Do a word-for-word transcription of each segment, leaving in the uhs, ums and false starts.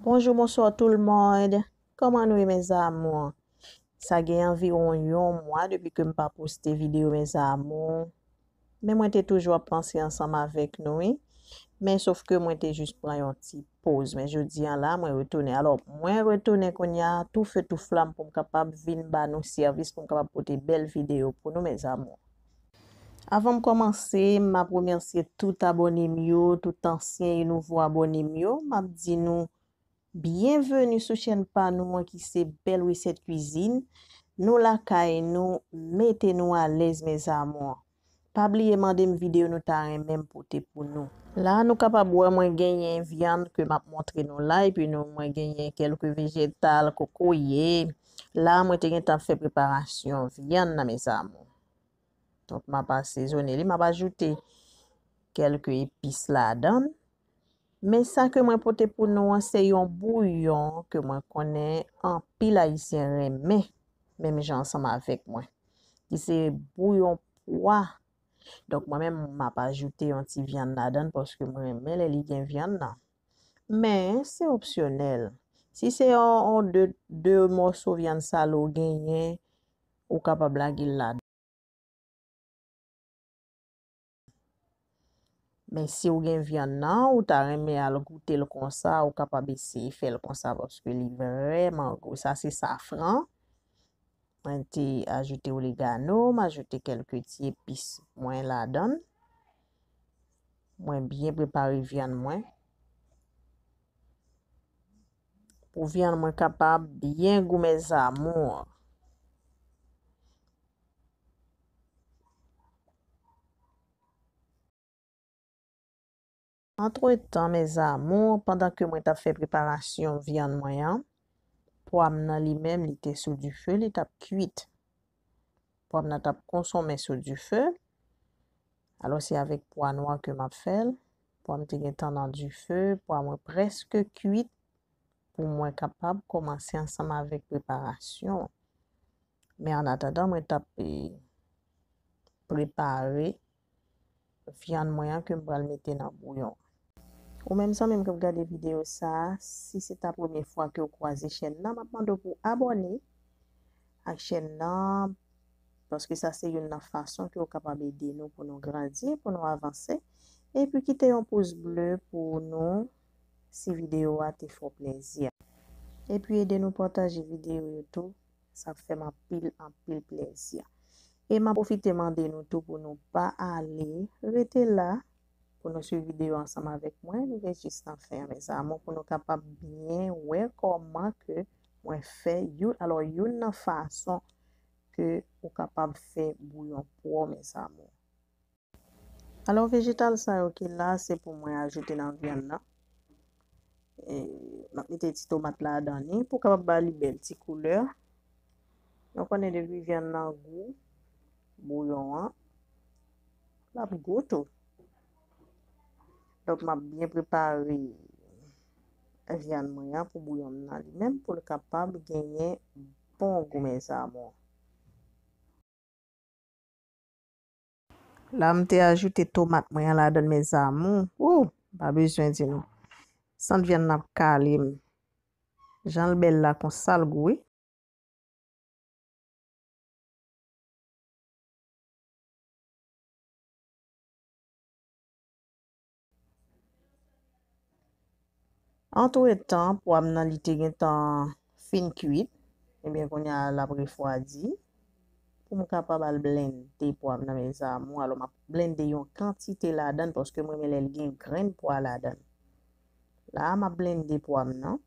Bonjou, bonswa tout le monde. Kòman nou ye, mes amours? Sa gen anviwon yon mwa depi ke m pa poste videyo, mes amours. Men mwen te toujou ap panse ansanm avèk nou, wi. Men sof ke mwen te jis pran yon ti poz. Men jodi a la, mwen retounen. Alò, mwen retounen kounye a, tou fe tou flam pou m kapab vin ba nou sèvis, pou m kapab pote bèl videyo pou nou, mes amours. Avan m kòmanse, m ap remèsye tout abòne m yo, tout ansyen e nouvo abòne m yo. M ap di nou byenveni sou chèn pa nou an ki se Bèl Resèt Kwizin. Nou lakay nou, mete nou alèz, mes amours. Pa bliye mande m videyo nou ta renmen m pote pou nou. La, nou kapab wè mwen genyen vyann ke m ap montre nou la, epi nou, mwen genyen kèlke vejetal, kokoye. La, mwen te gentan fè preparasyon vyann nan, mes amours. Donk, m ap asezone li, m ap ajoute kèlke epis ladan l. Men sa ke mwen pote pou nou an, se yon bouyon ke mwen konnen anpil Ayisyen renmen, menm jan ansanm avèk mwen, ki se bouyon pwa. Donk, mwen menm, m ap ajoute yon ti vyann ladan l paske mwen renmen lè li gen vyann nan. Men, se opsyonèl. Si se yon, yon de, de mòso vyann sale w genyen, ou kapab lage l ladan. Men si w gen vyann nan, ou ta renmen al goute l konsa, ou kapab eseye fè l konsa, paske li vrèman gou. Sa se safran. Mwen te ajoute oregano, m ajoute kèlke ti epis mwen ladan l. Mwen byen prepare vyann mwen. Pou vyann mwen kapab byen gou, mes amours. Antretan, mes amours, pandan ke mwen t ap fè preparasyon vyann mwen an, pwa m nan li menm, li te sou dife, li t ap kuit. Pwa m nan t ap konsonmen sou dife. Alò, se avèk pwa nwa ke m ap fè l. Pwa m te gentan nan dife, pwa mwen prèske kuit pou mwen kapab kòmanse ansanm avèk preparasyon. Men an atandan, mwen t ap, e, prepare vyann mwen an ke m pral mete nan bouyon. Ou menm zanmi m k ap gade videyo sa a, si se ta premye fwa ke w kwaze chèn nan, m ap mande w pou w abòne ak chèn nan, paske sa se youn nan fason ke w kapab ede nou pou nou grandi, pou nou avanse. Epi kite yon pous ble pou nou si videyo a te fè w plezi. Epi ede nou pataje videyo yo tou. Sa ap fè m anpil, anpil plezi. E m ap pwofite mande nou tou pou nou pa ale, rete la pou nou swiv videyo ansanm avèk mwen, rive jis nan fen an, mes amours, pou nou kapab byen wè kòman ke mwen fè youn, alò, youn nan fason ke ou kapab fè bouyon pwa, mes amours. Alò, vejetal sa yo ki la, se pou mwen ajoute nan vyann nan. E, m ap mete ti tomat ladan li pou kapab ba li bèl ti koulè. Nou konnen depi vyann nan gou, bouyon an, l ap gou tou. Donk, m ap byen prepare vyann mwen an pou bouyon m nan li menm, pou l kapab genyen bon gou, mes amours. La, m te ajoute tomat mwen an ladan l, mes amours. Woo! Pa bezwen di nou. Sant vyann nan ap kale m. Jan l bèl la, konsa l gou, wi. Antretan, pwa m nan li te gentan fin kuit. Ebyen, kounye a l ap refwadi. Pou m kapab al blende pwa m nan, mes amours. Alò, m ap blende yon kantite ladan l, paske mwen renmen lè l gen grenn pwa ladan l. La, m ap blende pwa m nan.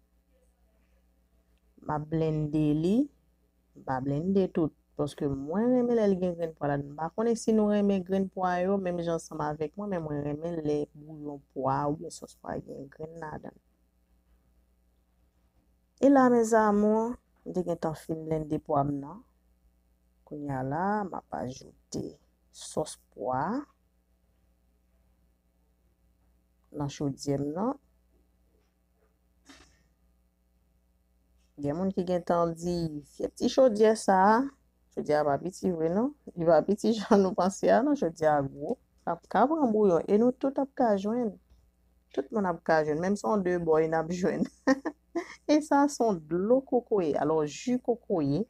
M ap blende li. M pa blende tout, paske mwen renmen lè l gen grenn pwa ladan l. M pa konnen si nou renmen grenn pwa yo, menm jan ansanm avèk mwen, men mwen renmen lè bouyon pwa oubyen sòs pwa gen grenn ladan l. E la, mes amours, m te gentan fin blende pwa m nan. Kounye a la, m ap ajoute sòs pwa nan chodyè m nan. Gen moun ki gentan di, "Fye ti chodyè sa a." Chodyè a pa piti vre non. Li pa piti jan nou panse a non, chodyè a gwo. L ap ka pran bouyon e nou tout ap ka jwenn. Tout moun ap ka jwenn, menm si se yon de bòy n ap jwenn. E sa se yon dlo kokoye. Alò, ji kokoye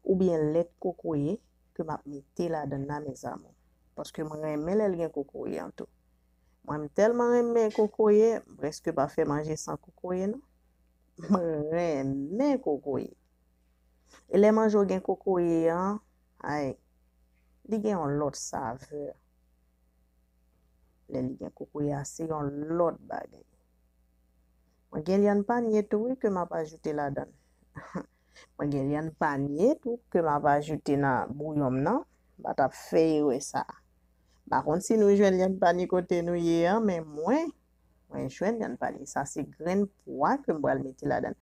oubyen lèt kokoye ke m ap mete ladan nan, mes amours. Paske mwen renmen lè l gen kokoye an tou. Mwen, m tèlman renmen kokoye, m prèske pa fè manje san kokoye, non. Mwen renmen kokoye. E lè manje w gen kokoye an, ay, li gen yon lòt savè. Lè li gen kokoye a, se yon lòt bagay. Mwen gen lyann panye tou, wi, ke m ap ajoute ladan l. Mwen gen lyann panye tou ke m ap ajoute nan bouyon m nan. M pa t ap fè erè sa a. M pa konn si nou jwenn lyann panye kote nou ye an, men mwen, mwen jwenn lyann panye. Sa se grenn pwa ke m pral mete ladan l.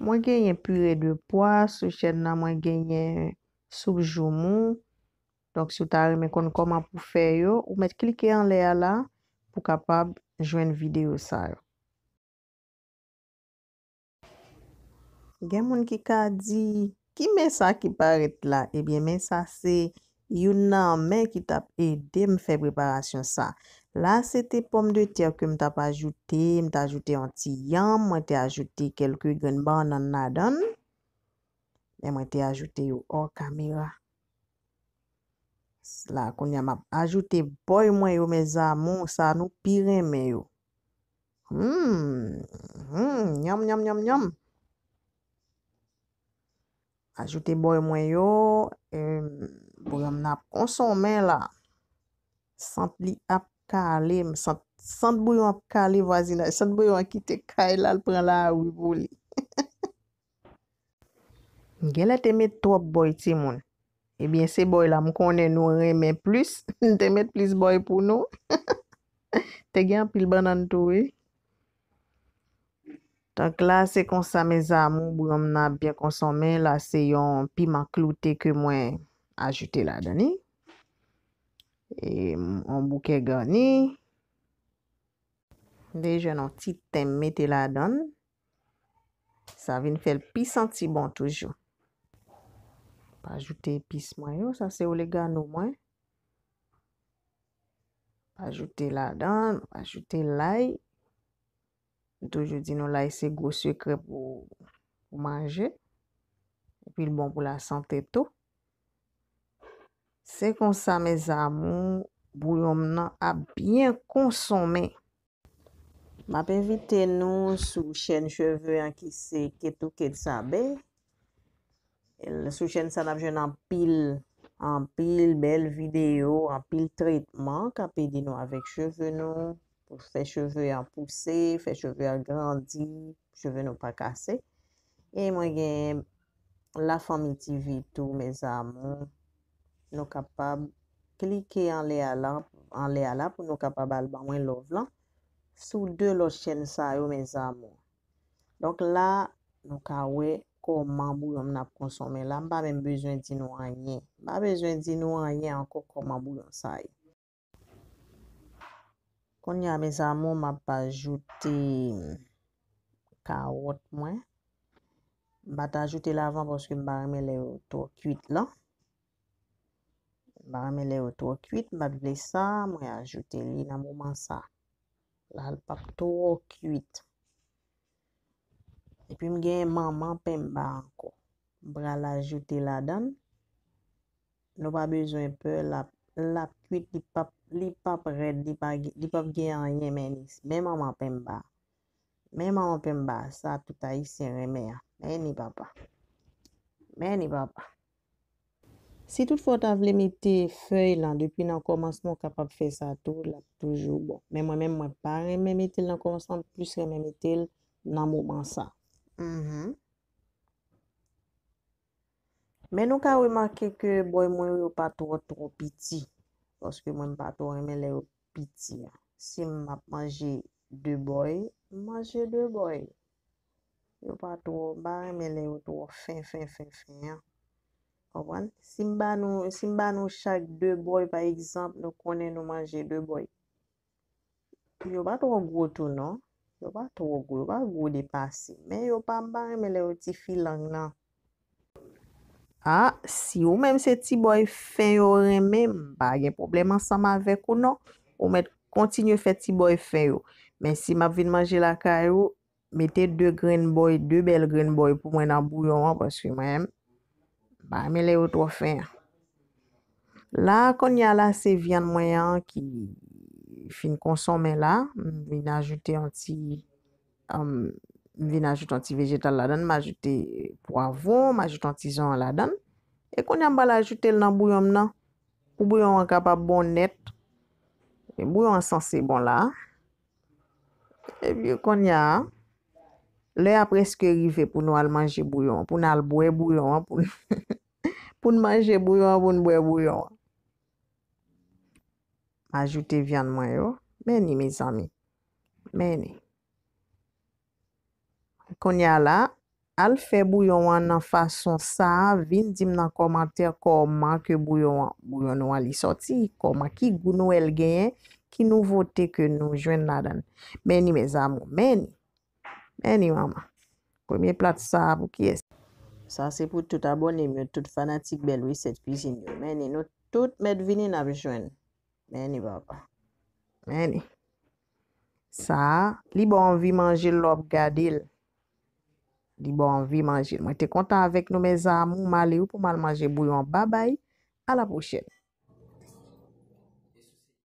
Mwen genyen pire de pwa sou chèn nan, mwen genyen soup joumou. Donk, si w ta renmen konn kòman pou fè yo, ou mèt klike anlè a la pou w kapab jwenn videyo sa yo. Gen moun ki ka di, "Ki men sa ki parèt la?" Ebyen, men sa se youn nan men ki t ap ede m fè preparasyon sa. La, se te pòmdetè ke m t ap ajoute, m t ajoute yon ti yanm, mwen te ajoute kèlke grenn bannann ladan l, men mwen te ajoute yo hors caméra. La, kounye a, m ap ajoute bòy mwen yo, mes amours, sa nou pi renmen yo. Hmm, hmm, nyanm, nyanm, nyanm, nyanm. Ajoute bòy mwen yo, em, bouyon m nan ap konsonmen la. Sant li ap kale, m sant, sant bouyon ap kale vwazinaj, sant bouyon an kite kay la, l pran lari pou li. M genlè te met twòp bòy timoun. Ebyen, se bòy la m konnen nou renmen plis. M te met plis bòy pou nou. Te gen anpil bannann tou, wi. Donk la, se konsa, mes amours, bouyon m nan ap byen konsonmen. La, se yon piman kloute ke mwen ajoute ladan li. E yon boukè gani. M te jwenn yon ti ten m mete ladan l. Sa vin fè l pi santi bon toujou. Pa ajoute epis mwen yo, sa se oregano mwen. Pa ajoute ladan, pa ajoute lay. M toujou di nou lay se gwo sekrè pou, pou manje. Epi l bon pou lasante tou. Se konsa, mes amours, bouyon m nan ap byen konsonmen. M ap envite nou sou chèn cheve an ki se Ketou Ketsabe. Sou chèn sa, n ap jwenn anpil, anpil bèl videyo, anpil tretman k ap ede nou avèk cheve nou, pou fè cheve an pouse, fè cheve an grandi, cheve nou pa kase. E mwen gen Lafanmi T V tou, mes amours. Nou kapab klike anlè a la, anlè a la pou nou kapab al ban mwen love lan sou de lòt chèn sa yo, mes amours. Donk la, nou ka wè kòman bouyon m nan ap konsonmen la. M pa menm bezwen di nou anyen. M pa bezwen di nou anyen ankò kòman bouyon sa ye. Kounye a, mes amours, m ap ajoute kawòt mwen. M pa t ajoute l avan paske m pa renmen lè yo twò kuit lan. M pa renmen lè yo twò kuit, m pa t vle sa, mwen ajoute li nan moman sa. La, l p ap twò kuit. Epi m gen manman penmba ankò. M pral ajoute ladan l. Nou pa bezwen pè, l ap, l ap kuit, li p ap, li p ap rèd, li pa gen, li p ap gen anyen, men li, men manman penmba. Men manman penmba, sa tout Ayisyen renmen an. Men ni papa. Men ni papa. Si toutfwa w ta vle mete fèy lan depi nan kòmansman, w kapab fè sa tou, l ap toujou bon. Men mwen menm, mwen pa renmen mete l nan kòmansman, m plis renmen mete l nan moman sa. Mhm. Men nou ka remake ke bòy mwen yo pa twò, twò piti. Paske mwen m pa twò renmen lè yo piti an. Si m ap manje de bòy, m manje de bòy. Yo pa twò, m pa renmen lè yo twò fen, fen, fen, fen an. Konprann? Si m ba nou, si m ba nou chak de bòy, pa egzanp, nou konnen nou manje de bòy. Yo pa twò gwo tou non. Yo pa twò gwo, yo pa gwo depase. Men yo pa, m pa renmen lè yo tifi lang nan. A, si ou menm se ti bòy fen yo renmen, m pa gen pwoblèm ansanm avèk ou non. Ou mèt kontinye fè ti bòy fen yo. Men si m ap vin manje lakay ou, mete de grenn bòy, de bèl grenn bòy pou mwen nan bouyon an, paske mwen menm, m pa renmen lè yo twò fen an. La, kounye a la, se vyann mwen an ki fin konsonmen la. M vin ajoute yon ti, um, m vin ajoute yon ti vejetal ladan l. M ajoute pwavwon, m ajoute yon ti zonyon ladan l. E kounye a, m pral ajoute l nan bouyon m nan. Pou bouyon an kapab bon nèt. E bouyon an sanse bon la. Epi kounye a, lè a prèske rive pou nou al manje bouyon an, pou n al bwè bouyon an, pou n, pou n manje bouyon an, pou n bwè bouyon an. M ajoute vyann mwen yo. Men ni, mezanmi. Men ni. Kounye a la, al fè bouyon an nan fason sa a, vin di m nan kòmantè kòman ke bouyon an, bouyon nou an li sòti, kòman, ki gou nou wè l genyen, ki nouvote ke nou jwenn ladan l. Men ni, mes amours, men ni. Men ni, manman. Premye plat sa a pou kiyès? Sa se pou tout abòne m yo, tout fanatik bèl resèt kwizin yo. Men ni, nou tout mèt vini n ap jwenn. Men ni, papa. Men ni. Sa a, li ba w anvi manje l lè w ap gade l. Li ba w anvi manje l. Mwen te kontan avèk nou, mes amours, m ale wi pou m al manje bouyon an. Babay, a la pwochèn.